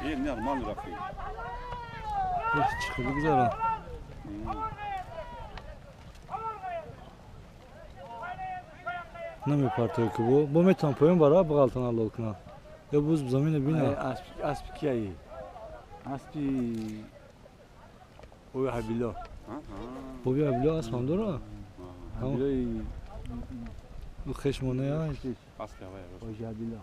Нормально рафти. Чӣ хеле гузарам. Намепартои ки бо метавон поён бара бағалтан ҳалол кунад. Ё буз замина бина. Аспи кияи? Аспи ои Ҳабило. Боби Ҳабило асп ҳам дора? Ҳабилои ӯ хешмонае. Аспи ҳавай. Ои Ҳабило.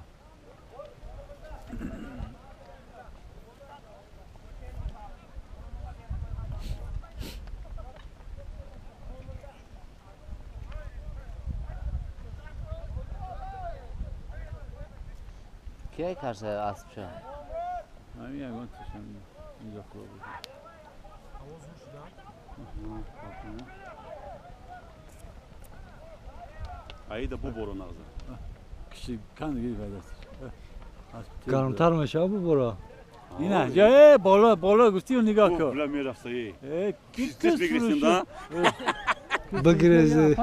Кия карса аспша? Ҳамин ягон тушам инҷо хӯрд. Аида буборо нағза. Киши канд гирифт дасташ. Гармтар мешава бубора? Ина, ҷа боло боло гуфтию нигоҳ кун. Бла мерафта е. Э, кис бигиристем да? Бигирези.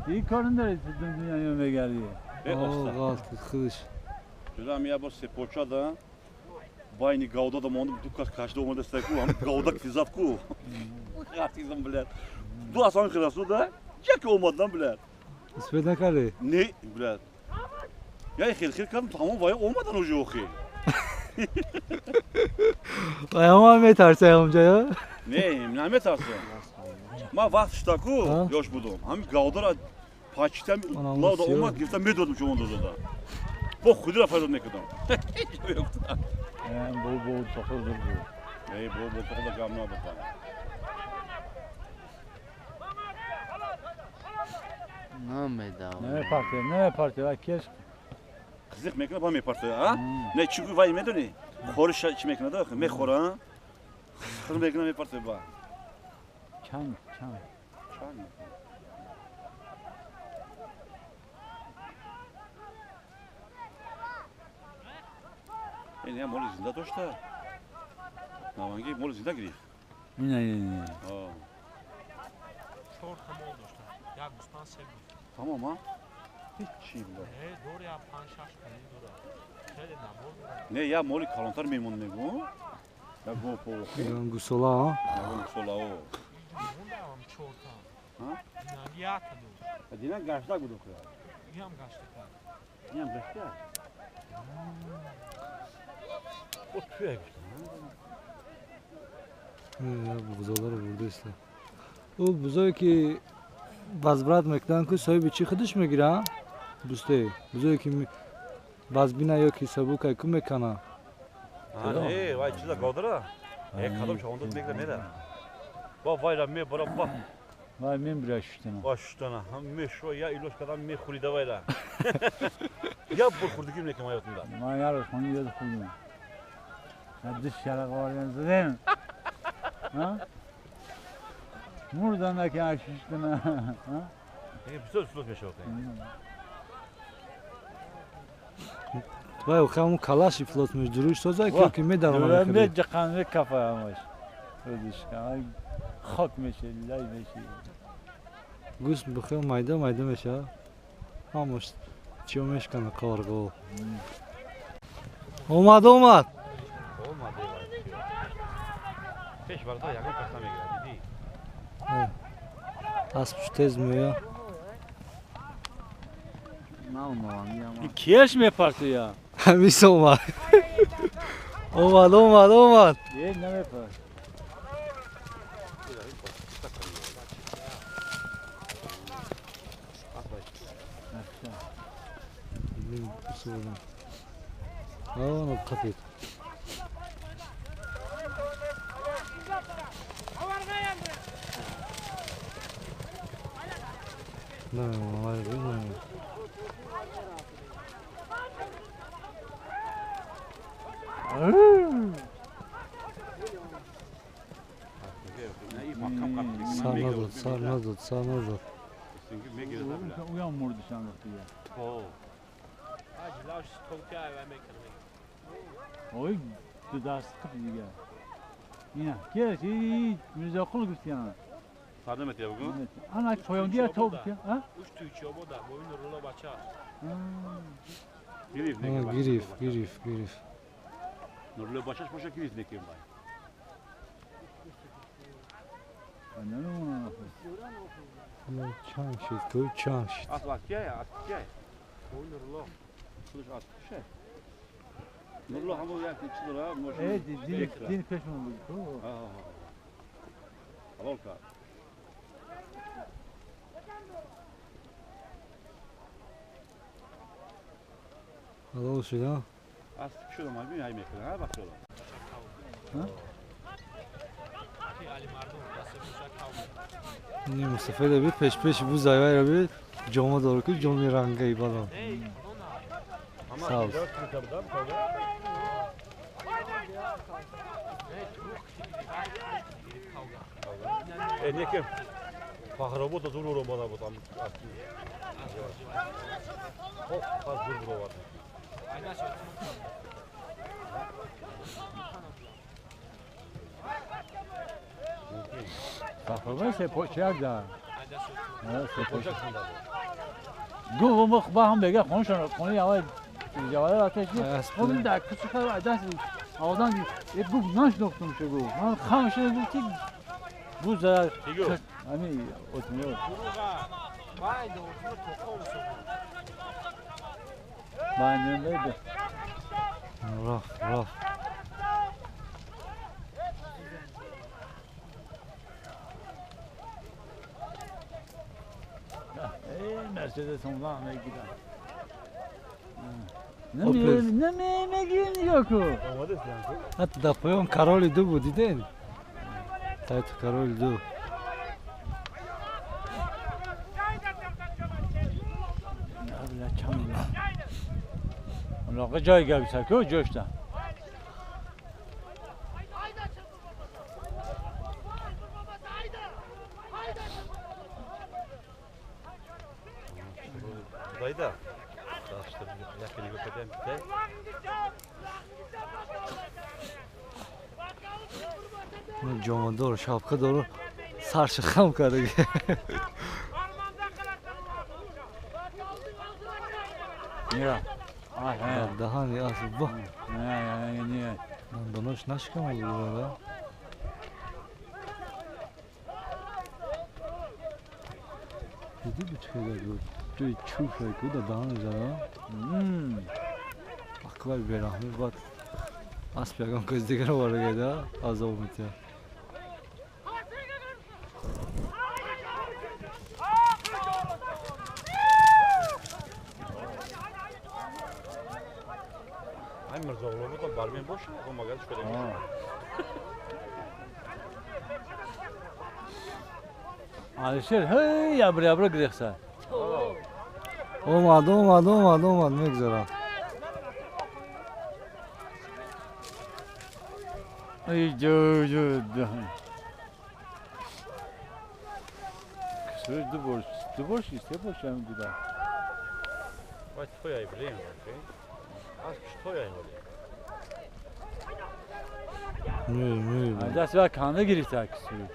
Ин кор надоред дунё мегардӣ. Ғалт худаш. Ҷудам я бор сепоча да байни гауда да мондум, ду кас кашда омада стаку, ҳам гауда кизат ку. Артизм, блядь. Ду асон хирасу да, яке омадан, блядь. Успед накарди? Не, блядь. Я хел-хел кардам, тамом вай омадан уже охи. Вай ҳама метарса ҳамҷа ё? Не, наметарса. Ма вақт шудаку, ёш будум. Ҳами гаудара пачитам лавда омад, гирифта медодам чумон додада. Бо худира файдод мекардам. Бо бо тоқор буд. Эй, бо бо тоқор гам набуд. Намедавам. Намепартояд, намепартояд, кеш. Қизиқ мекунад, ба мепартояд, а? Не, чӣ вай медонӣ? Хориш чӣ мекунад, охи? Мехӯра, хир мекунад, мепартояд ба. Чанд, чанд. Чанд. Ин моли зинда дошта. Наванги моли зинда гирифт. Не, не, не. Чор та мол дошта. Як гӯспанд, се гӯс. Тамом, а? Ҳеҷ била. Не, дор я панҷ шаш та дора. Хеле набор дора. Не, я моли калонтар мемон мегӯ. Я го по. Гӯсола, а? Гӯсола, о. Мондам чор та. Ҳа? Динанги як та дошт. Динан гашта буд охир. Иам гашта кард. Иам гашта? О, туя гашта. Бузоларо бурдааст. Ӯ бузое ки возврат мекунанд ку соҳиби чӣ худаш мегира? Дӯсте, бузое ки вазбина ё ки сабукай ку мекана? Не, вай чиза гаудара? Э, кадом шавондоз мегира мера. Ба вайра мебара ба. Вай мембира шуштана. Ба шуштана. Ҳам мешо я илош кадам мехӯрида вайра. Я бор хӯрдагӣ мекунам ҳаётимда. Ман як рӯз хони ёд хӯрдам. Ду шарақ овардан задем. Мурдан наки шуштана. Бисёр флот мешавад. Вай охи ҳамун калаши флот меш дуруш соза ки ки медаромад. Меҷақан мекафа ҳамаш. Рӯзиш хок меше, лай меше. Гӯст бихел майда майда меша. Ҳамаш чиё мешкана қаварғо. Омад, омад. Омад. Пеш барда ягон кас намегирад, дидӣ? Аспш тез меояд. Кеш мепартояд? Ҳамис омад. Омад, омад, омад. Е, намепарт. Қапид. Не, не. Сар надод, сар надод, сар надод. Уям мурдишан дохтия. Ой, ду даст қип дига. Ина, кеш, Мирзоқул гуфтиян. Сар наметия бугун? Ана поёндия тоб, а? Уш туйчиё бода, бо ин Нурулло бача аст. Гирифт, гирифт, гирифт, гирифт. Нурло бачаш боша ки низ некем бай. Чанг шид, ку чанг шид. Аз кия, аз кия? Нурло. Худаш аз кия? Нурло ҳамо як чиз дора, може. Дин пешмон буд ку. Ҳалол кард. Ҳалол шуд, а? Аз шудам, ҳамин ҳай мекунам, ҳа бахшола. Не мусафеда би пеш пеш бузай вайра би ҷома дора ку ҷоми рангаи баланд. Сабз. Некем Фахробод зур омада буд. Хоб, хаз зур буровард. Фахробод се почак да. Се почак. Гу мо ба ҳам бега хоншон хони авай ҷавара ратеш. Хоб да кучука даст авдан е гу нашнохтум шугу. Ман хам шуда гуфти гу за ами отмиё. Банёнда. Рафт, рафт. Мерседес онлайн мегирам. Намегирим нигоҳ ку. Ҳатто дар поён Кароли ду буд, дидем? Тайто Кароли ду. Лоға ҷой габиса ку ҷошта. Дайда. Яке нигоҳ кардем, дай. Ҷомадор, шапка дор, сарша хам карда. Нира. Даҳани асп ба. Не, не. Дандонош нашикамад буда. Диди бу чӣ хеле буд? Ҷои чӯб шуда ку дар даҳани зада. Акбар бераҳмӣ баъд асп ягон кас дигар оварда азоб метиҳад. Ҳамин Мирзоғулов буд, бармен боша, магаз шуда. Алишер, ҳей, ябр ябр гирехса. Омад, омад, омад, омад, мегзарад. Ай, ҷо, ҷо, Кисӯш ду бор шист, се бор шам буда. Вай тояй блин, окей. Аз тояй вали. Не, не. Даст ва канда гирифта кисӯш.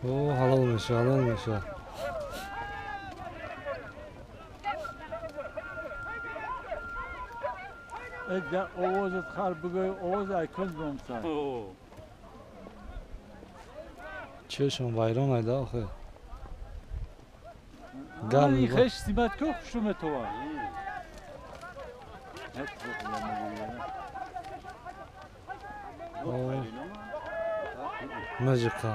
О, ҳалол мешавад, ҳалол мешавад. Овозат хар бигӯй, овоз айкун бомса. Чешм вайрон айда охе. Гарм. Хеш симат ку хушу метова. Мажиқа.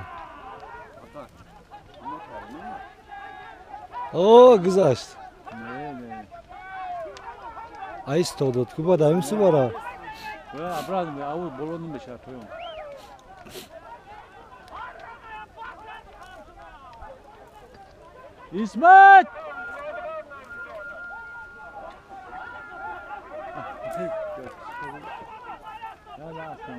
О, гузашт. Ай истодод ку баъд ҳамин су бара. Обратно, аву боло намешавад поён. Исмат! قتل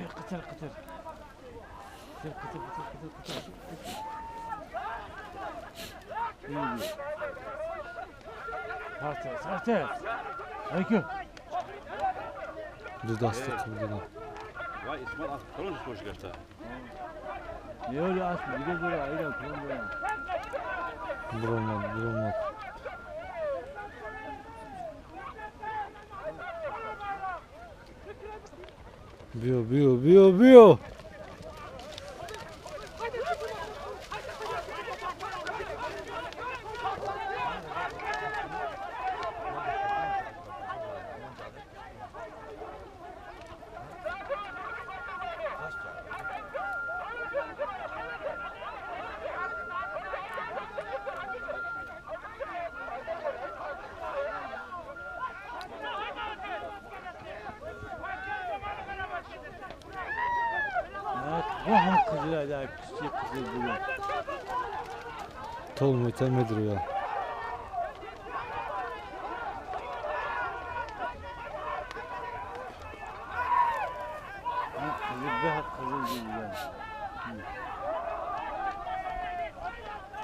قتل قتل قتل قتل قتل قتل سارتر سارتر دو دست قبل وای اسمال از کلون خوش گشته یه اسب دیگه برو ایران کلون برو برو بیو بیو بیو بیو Tol meter ya.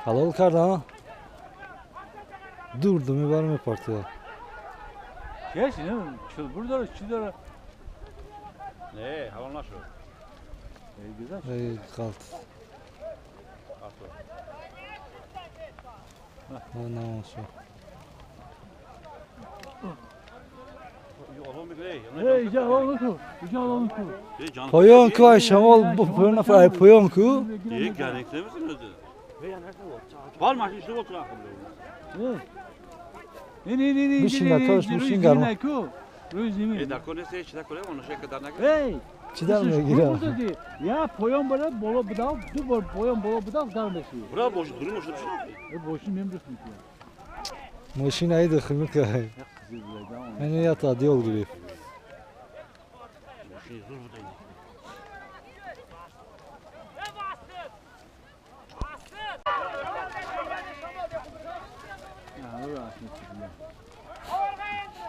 Halol karda durdu mu var mı partiye? Geç ne? Çılbır da çıldır. Ne? Halol nasıl? İyi güzel. İyi kalt. Ne olsun? Poyon ku ay şamal bu poyon ay poyon ku. İyi gerekli misin ödü? Var mı işte otur akıllı. Ne ne ne ne. Bişin toş bişin garma. E da kone se çida kole onu şey kadar ne? Hey. Çida mı giriyor? Ya poyon böyle bolo budav, du bol poyon bolo budav darmesi. Bura boş durum boş bir şey. E boşun memnun ki. Maşin aydı xımık ay. Ne yata yol gibi.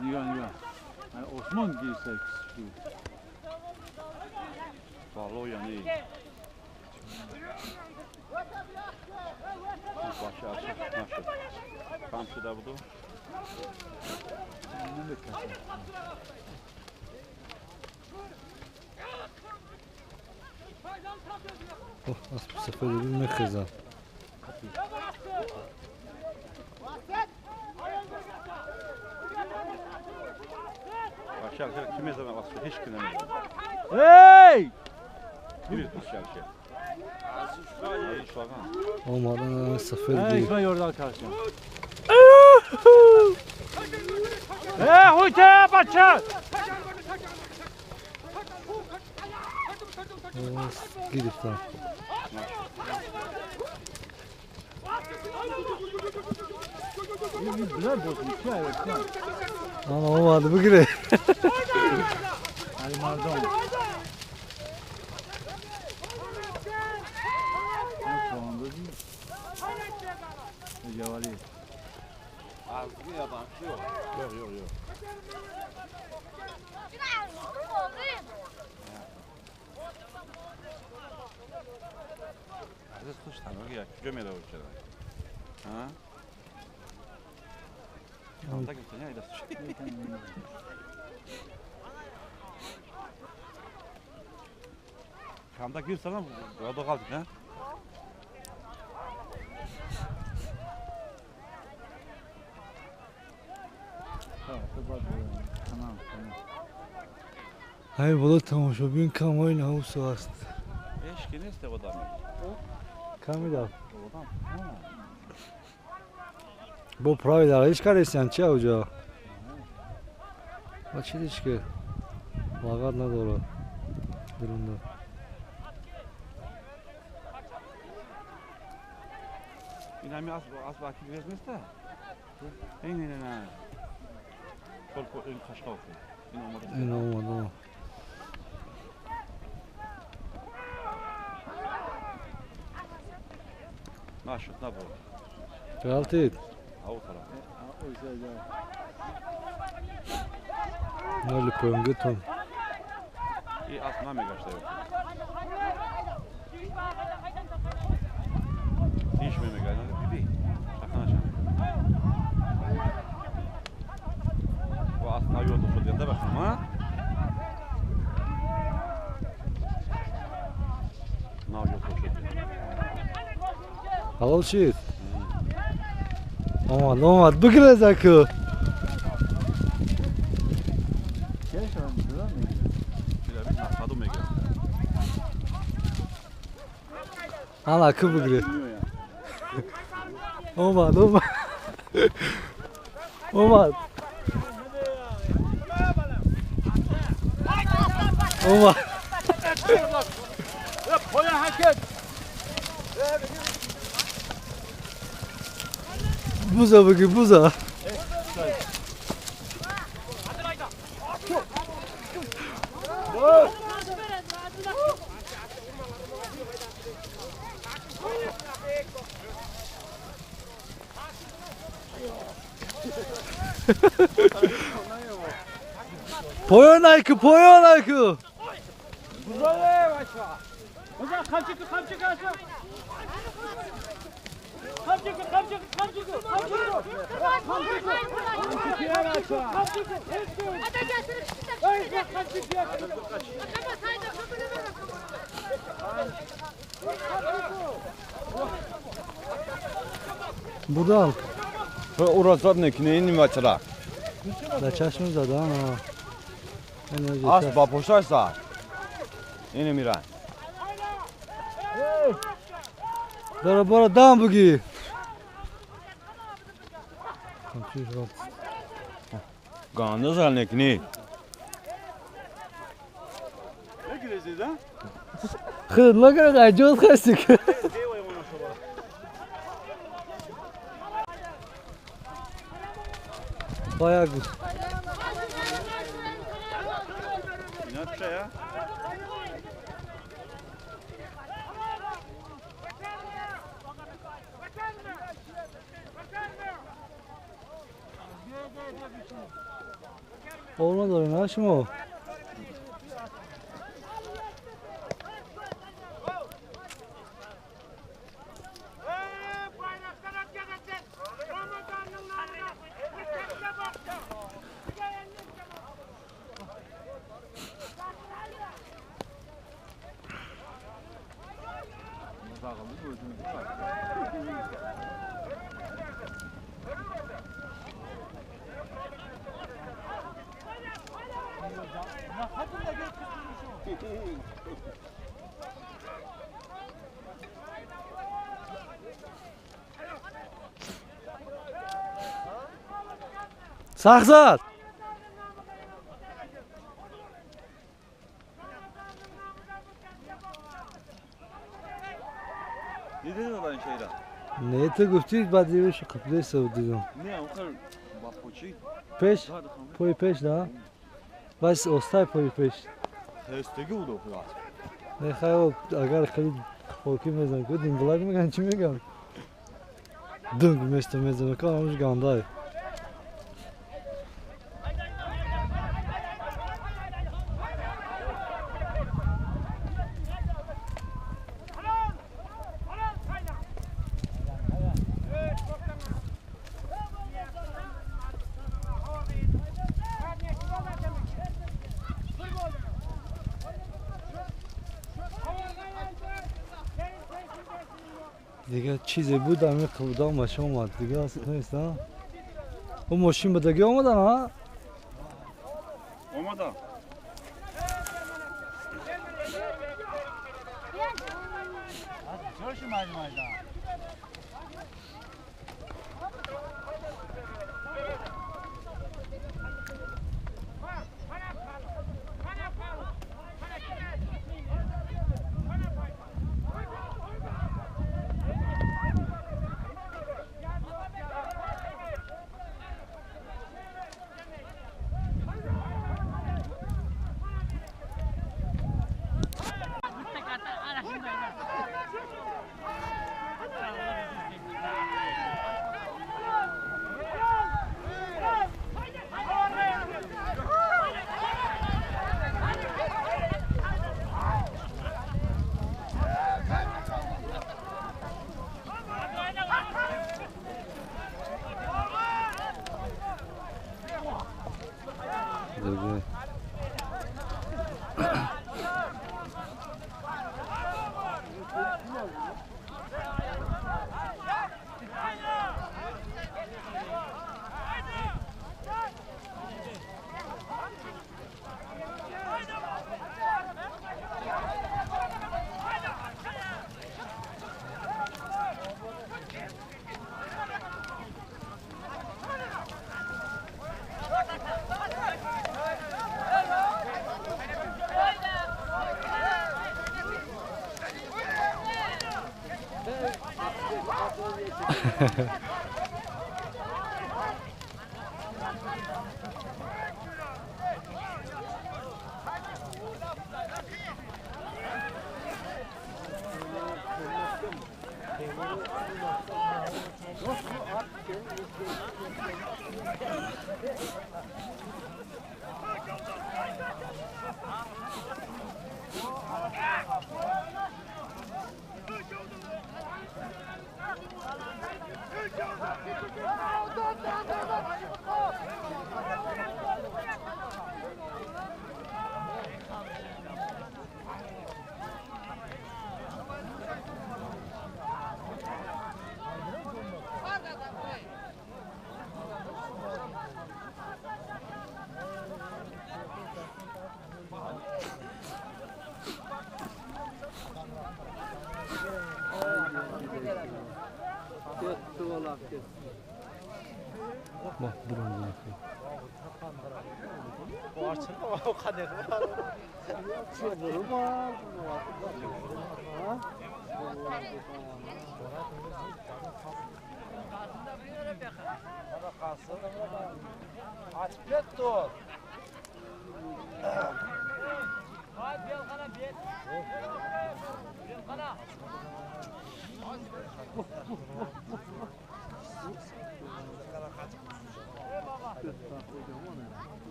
Niga niga. Osman girse küçük. Balo yani. Başı açık, naşık. Kamçı da budu. Oh, az bu sefer de bir mekhiza. Başı açık, kime zaman basıyor? Hiç kime. Hey! Bir başı açık. Olmadan sefer değil. Hey, yordan karşı. Hey, hoca baça! Gidip tamam. Ama olmadı bu gire. Ali Mardon. Yok yok yok. Aziz kuş tanıyor ya, gömüyor da uçuyor. Ha? Kamda girsen lan, orada kaldık ha. Ай боло тамошобин камои наҳусу аст. Ешки нест одам. Камида. Бо правила ҳеч каресян чи ауҷо? Ва чи диш ки лағат надорад дурунда. Ин ҳами асб аки гирез неста? Ин не не. Толку ин қашқоқ. Ин омада. Ин омада. Нашуд набуд. Ғалтид. Ав тараф. Нали поёнгитон. И асп намегашта. Тиш мемегашта, диди. Шахнаша. Ва асп наёд шуд янда бахам, а? Наёд шуд. Ҳалол шид. Омад, омад, бигирез аку. Ана ку бигирез. Омад, омад. Омад. Омад. Буза бигир, буза. Поён айку, поён айку. Бурдан. Ура зад некне ин вачра. Да чашм задан. Ас ба пошаш за. Ине мира. Бара бара дам буги. Ганда зал некне. Худ лагар аҷод хастик. Bayağı güzel. Olmadı öyle şunu. Сахзад! Не, ту гуфтӣ баъд дивиш қаблеса дидам. Не, охир ба почи. Пеш? Пои пеш, да? Бас остай пои пеш. Хестеги буд охир. Не, хай агар хеле хоки мезан, ку динглак меган чӣ меган? Дунг место мезан, ка ҳамаш гандай. Дига чизе буд, ами қудамаш омад. Дига аст нест, а? О мошин ба даги омадан, а? Омадан.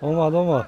Омад, омад.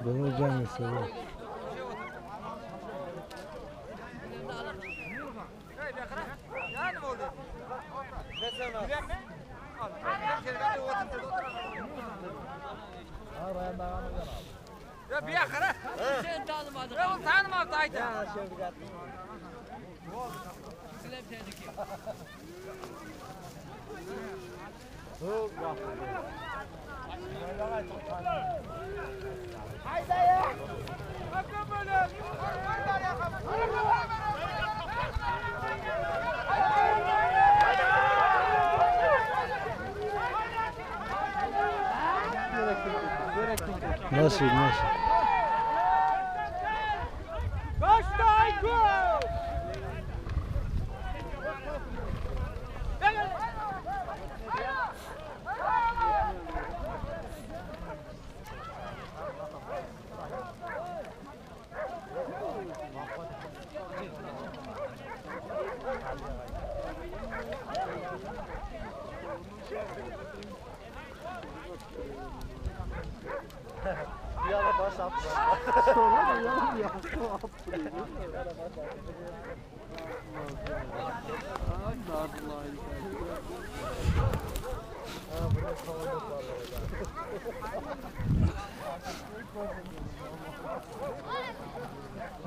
Bunu ҷанг месозад. Nasıl nasıl?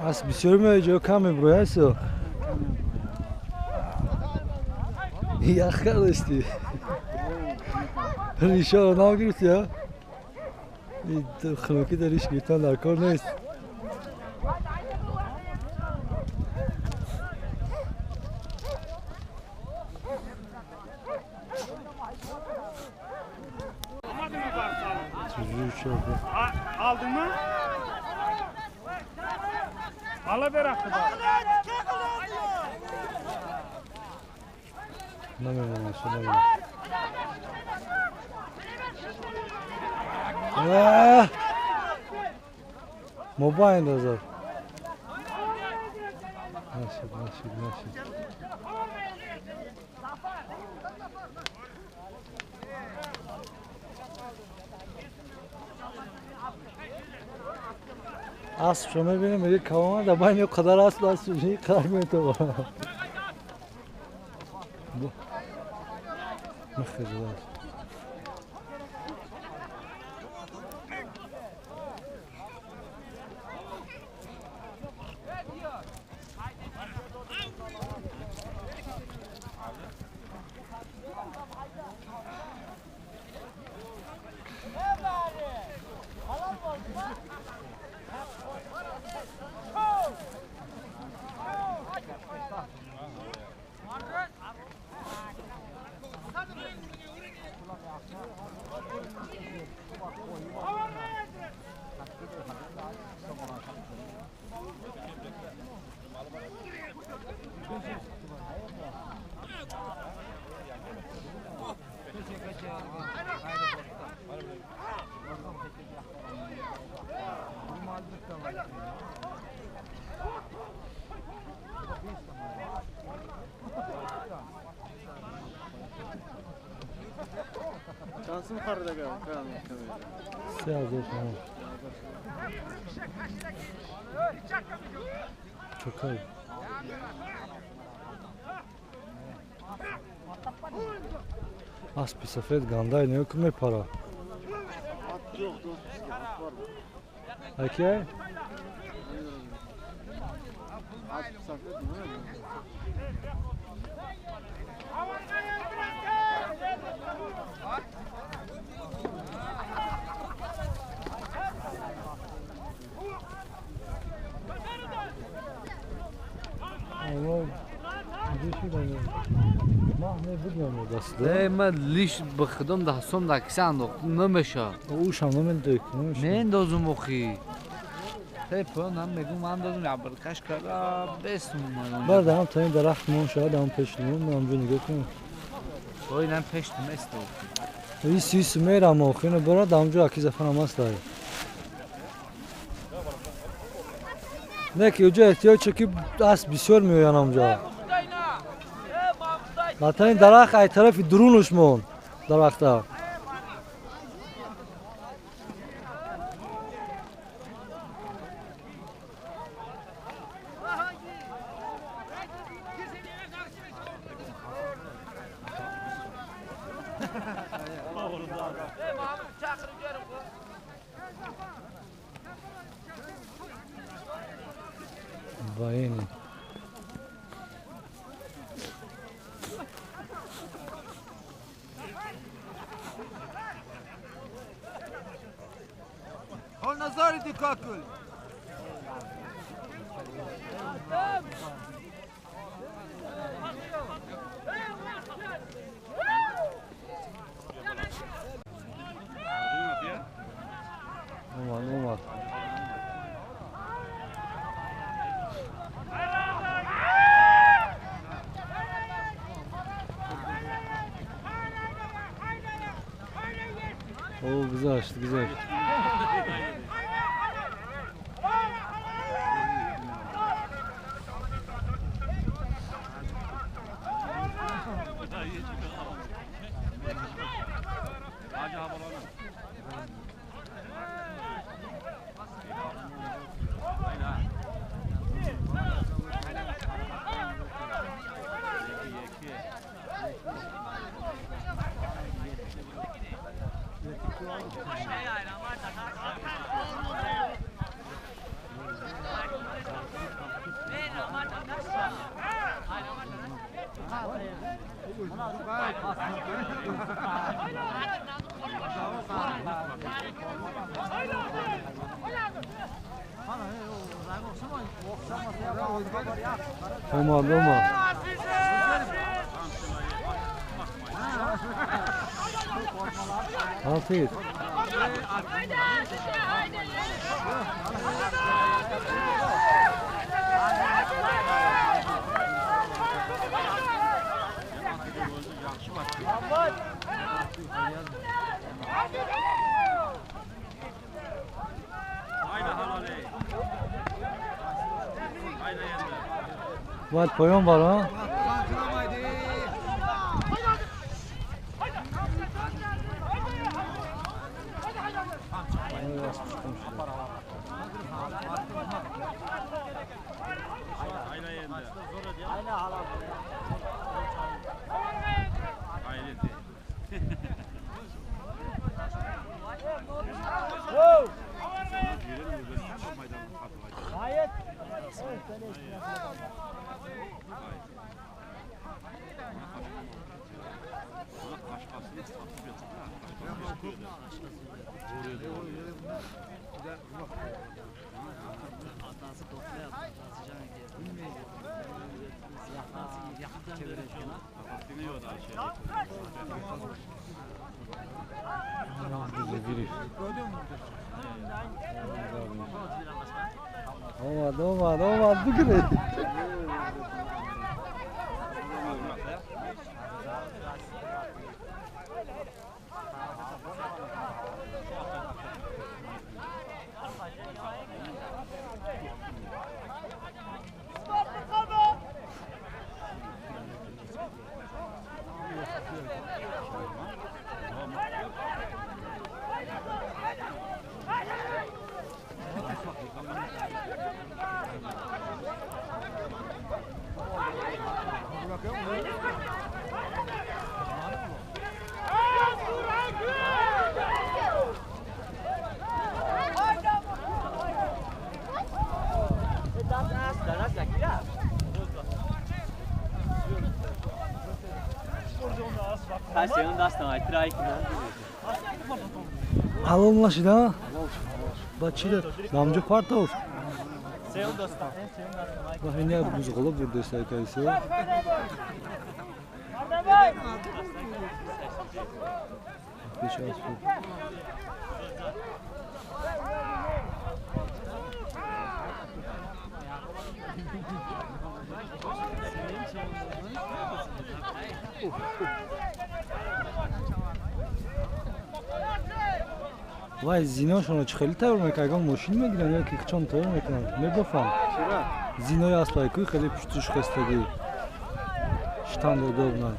Аз бисёр меояд кам меброяд со. Ях кардасти. Ришаро нагирифти, а? Хунукӣ дар риш гирифтан дар кор нест. Aldın mı? Ala ver hakkı da. Мобайн дазар. Нашид, нашид, нашид. Асбшо мебинем, меги кавома да байни қадар асб асб қадар метова. Мехезад. 3000 сомон. Чокай. Аспи сафед гандай не ку мепара. Окей? Не, ман лиш ба худом да ҳасом да киса андохтум намеша. Ушам намендек, намеша. Мендозум охи. Те пон ҳам мегум андозум я баркаш кара бесум ман. Баъд ҳам та ин дарахт мон шояд ҳам пеш мон ҳамҷо нигоҳ кун. Ой нам пеш нест. Ис ис мерам охи, ино бара ҳамҷо аки зафарам аст ай. Не ки уҷо эҳтиёҷ ки асп бисёр меоянд ҳамҷо. Матани дарахт ай тарафи дурунуш мон дарахта. Ваини. Омад, омад. О, гузашт, гузашт. Омад, омад. Ҳафиз. Бояд поён бара. Омад, омад, омад, бигиред. Ҳалол нашида? Ба чӣ дамҷо партов? Ин як бузғола бурдеста кайсе. Пеш аз буд. Вай зиношонро чӣ хеле тайёр мекунанд? Ягон мошин мегиранд ё ки чон тайёр мекунанд? Мебофанд. Зинои аспайкӯи хеле пуштуш хестагӣ. Штанд удобно.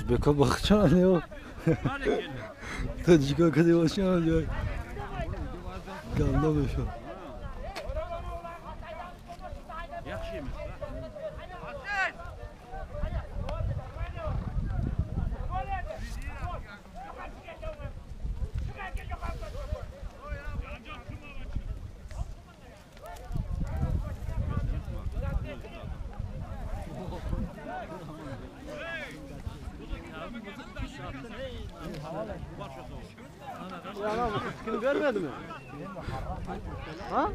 Ӯзбекҳо бахчан ё тоҷикҳо каде бошанд ё ганда мешавад. Görmedi mi? Ha?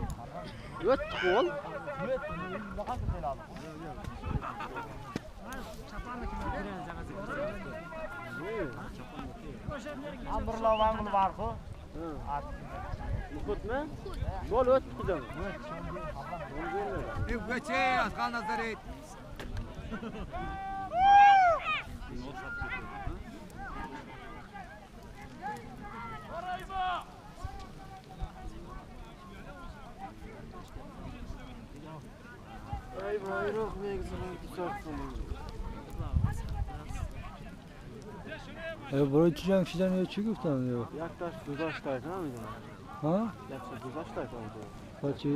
Yok kol. Барои чӣ ҷанг шидан ё чӣ гуфтанд ё? Якташ гузаштайт, намедонам. Ҳа? Якташ гузаштайт онҷо. Ба чӣ?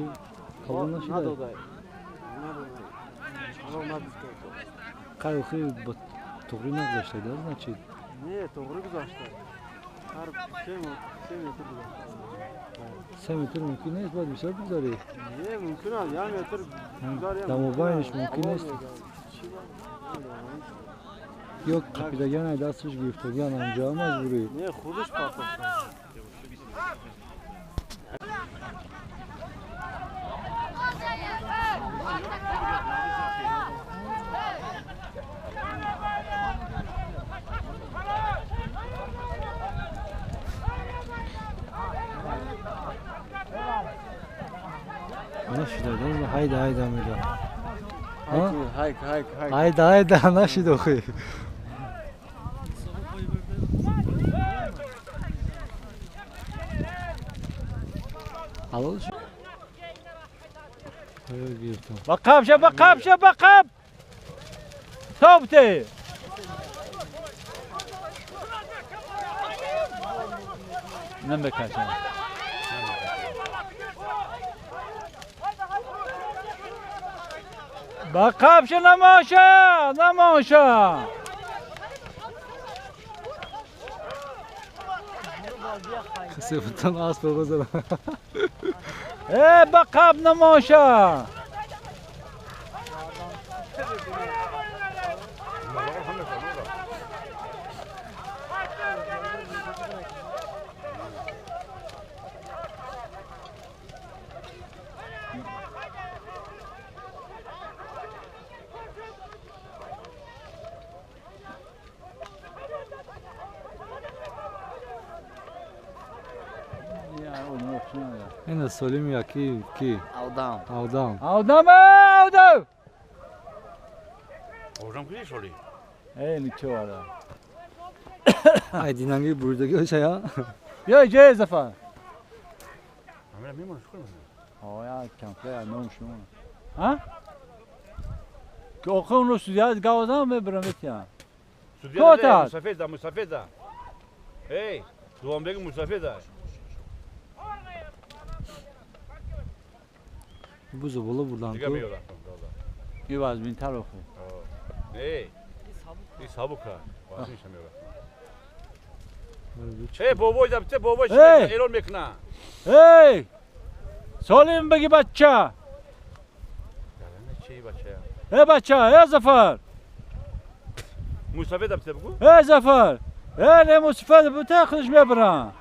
Қабул нашуда? Надодай. Надодай. Ало нагуфтайт. Қай охи ба туғрӣ нагузаштайд, да, значит? Не, туғрӣ гузаштайт. Ҳар се метр гузаштайт. 3 метр мумкин нест, бояд бисёр бигзарӣ? Не, мумкин аст, як метр гузар. Дар мобайнаш мумкин нест. Ё қапидагиан ай дасташ гирифтагиан анҷо маҷбурӣ. Не, худаш партофта. Нашида, ҳайда ҳайда мега. Хайк, хайк, хайк. Ҳайда ҳайда нашид охи. Бақаб ша, бақаб ша, бақаб! Тобте! Намекашам. Бақаб ша, намоша, намоша! Касе бутон асп базара. Э, бақаб намоша! Ина Солим яки ки? Авдам. Авдам. Авдам, авдам! Авдам ки шоли? Э, ничего ара. Ай динанги бурдаги оша я? Биё ҷе Зафар. Амира мемон шукр. О, я камфе ном шумо. Ҳа? Ки охир онро судья гавазам мебарам метиям. Судья мусафеда, мусафеда. Эй, Дуванбеги мусафеда. Бузу боло бурдан Дига ку. меёрам. И вазминтар охир. Эй, и сабука. Вазминша меёрам. Эй, бобой да, бите бобой Эй! элон мекна. Эй! Солим беги бача! Чӣ бача? Э бача, э Зафар! Мусафеда бите бугу? Э Зафар! Э не мусафеда бите худаш мебарам.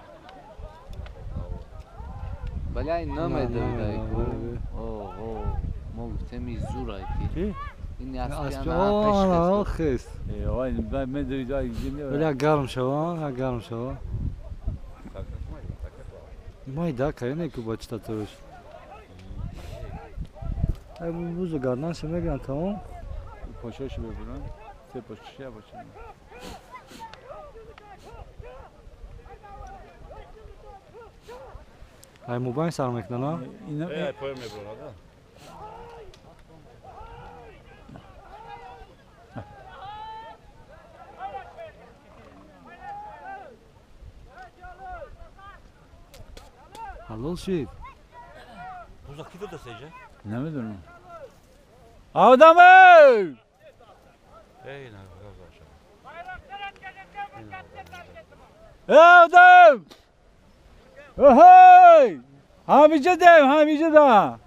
Баля ин намедодай ку. Ого, мо гуфтем и зур ай ки. Чӣ? Ин Асп аспиан хест. Э, ой, мен дойда Вале гарм шава, гарм шава. Майда кайне ку бачта туш. Ай бузу гардан ше мегиран тамом. Пошош мебарам. Се пошош бача. Ай мобайн сар мекунан, а? Ина Эй, поем мебарад, да? Ҳалол шид. Буза ки дода сеҷа? Намедонам. Одам эй! Эй, на, эй, одам! Оҳой! Ҳамиҷа дем, ҳамиҷа да.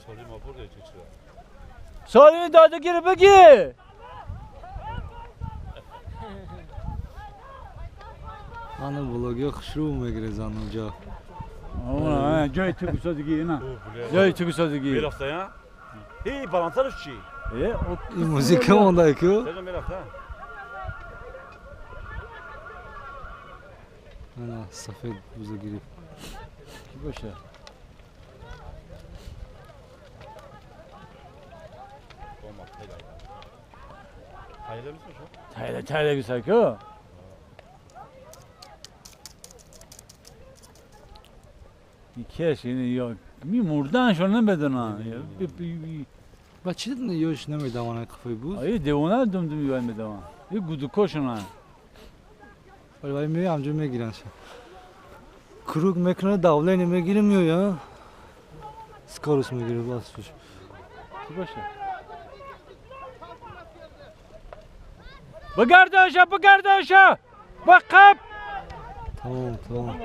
Солим обурда чӣ чиза? Солими додагиро бигир. Ана блогио хушрӯ мегирезанд онҷо. Ҷои ту гусодигӣ ина. Ҷои ту гусодигӣ. Мерафта, я? Эй, баландтараш чӣ? Ин музика монда ку? Чаро мерафта? Ана сафед буза гирифт. Ки боша? Тайла, тайла гуса ку? Кеш ё мемурданшон намедонанд. Ба чӣ ёш намедавонад қафои буз? Ай девона думдум ёй медаванд. И гудукошонанд. Вале вай меояд ҳамҷо мегиранд. Круг мекунад, давление мегирад, меояд. Скорость мегирад бас. Чӣ боша? Бигардоша, бигардоша! Ба қаб! Тамом, тамом.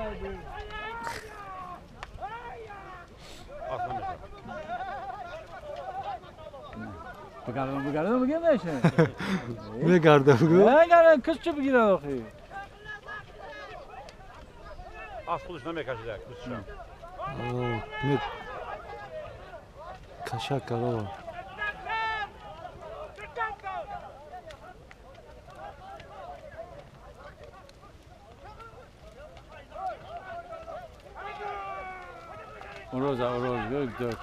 Бигардам, бигардам, бигир меша. Мегардам, гу? Мегардам, кис чӣ бигирад охи? Аз худаш намекашид, кис чӣ? Мед. Кашак карова. Уроза, уроз, гӯ,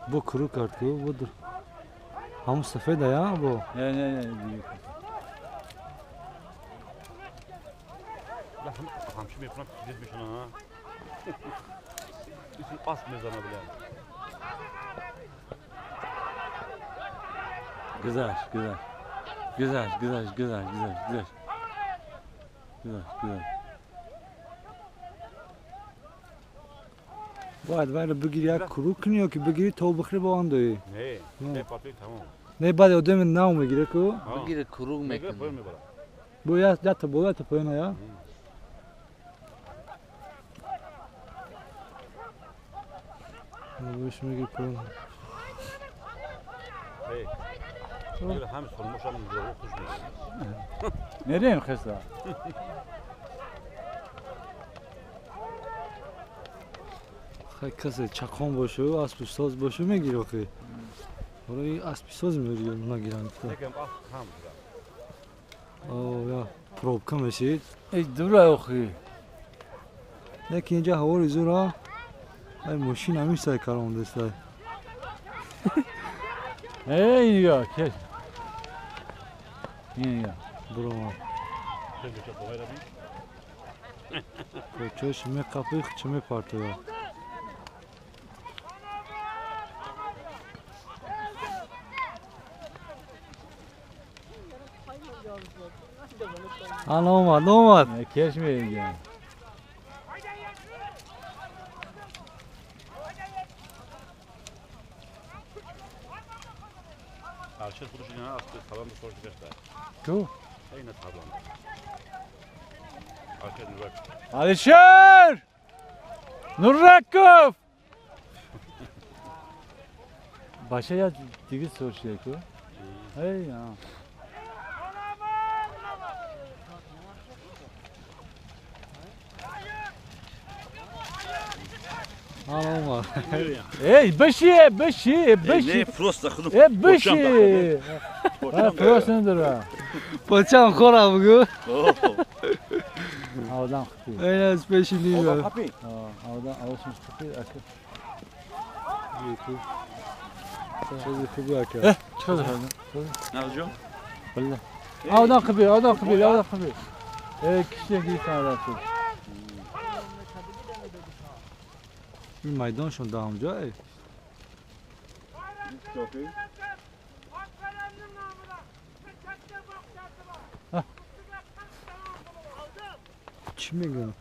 Бо круг кард ку, бо ҳамон сафеда я бо? Не, не, не, дига. Ҳамчи мекунам, пиздец мешана, ҳа? Исм асп мезана, бля. Гузашт, гузашт. Гузашт, гузашт, гузашт, гузашт, гузашт. Гузашт, гузашт. Бояд вайро бигири як круг кунӣ ё ки бигири то бихӯри бо он доӣ? Не, не, папи тамом. Не, баъд одами нав мегире ку? Бигире круг мекунӣ. Бо якта боло, якта поёна я? Бош мегири поёна. Ҳами солмошам хуш мегирад. Мерем хеса. Хай касе чақон бошу, аспи соз бошу мегири охи. Барои аспи соз мегири, нагиранд. Лекин асп кам буда. О, я пробка мешид. Эй, дура охи. Лекин инҷа ҳавори зура. Ай мошин ҳамин сай каром дестай. Эй, я, кеш. Я. Буро. Кочош меқапи, чӣ мепартояд. Ана омад, омад. Кеш мегирам. Алишер худаш ина асп таблам сорш гашта. Ку? Ина таблам. Алишер Нурак. Алишер! Нураков! Баша я диги сорш ку? Эй, а. Эй, баши, баши, баши. Не, просто худам. Э, баши. Просто надора. Почам хора бугу. Одам хапи. Эй, аз пеши ним. Одам хапи? Одам, одам хапи, ака. Чизи хуби ака. Чӣ хабар? Нағзҷон? Бале. Одам хапи, одам хапи, одам хапи. Э, киши гирифтан одам хапи. Ин майдоншон дар ҳамҷое? Чӣ мегӯям?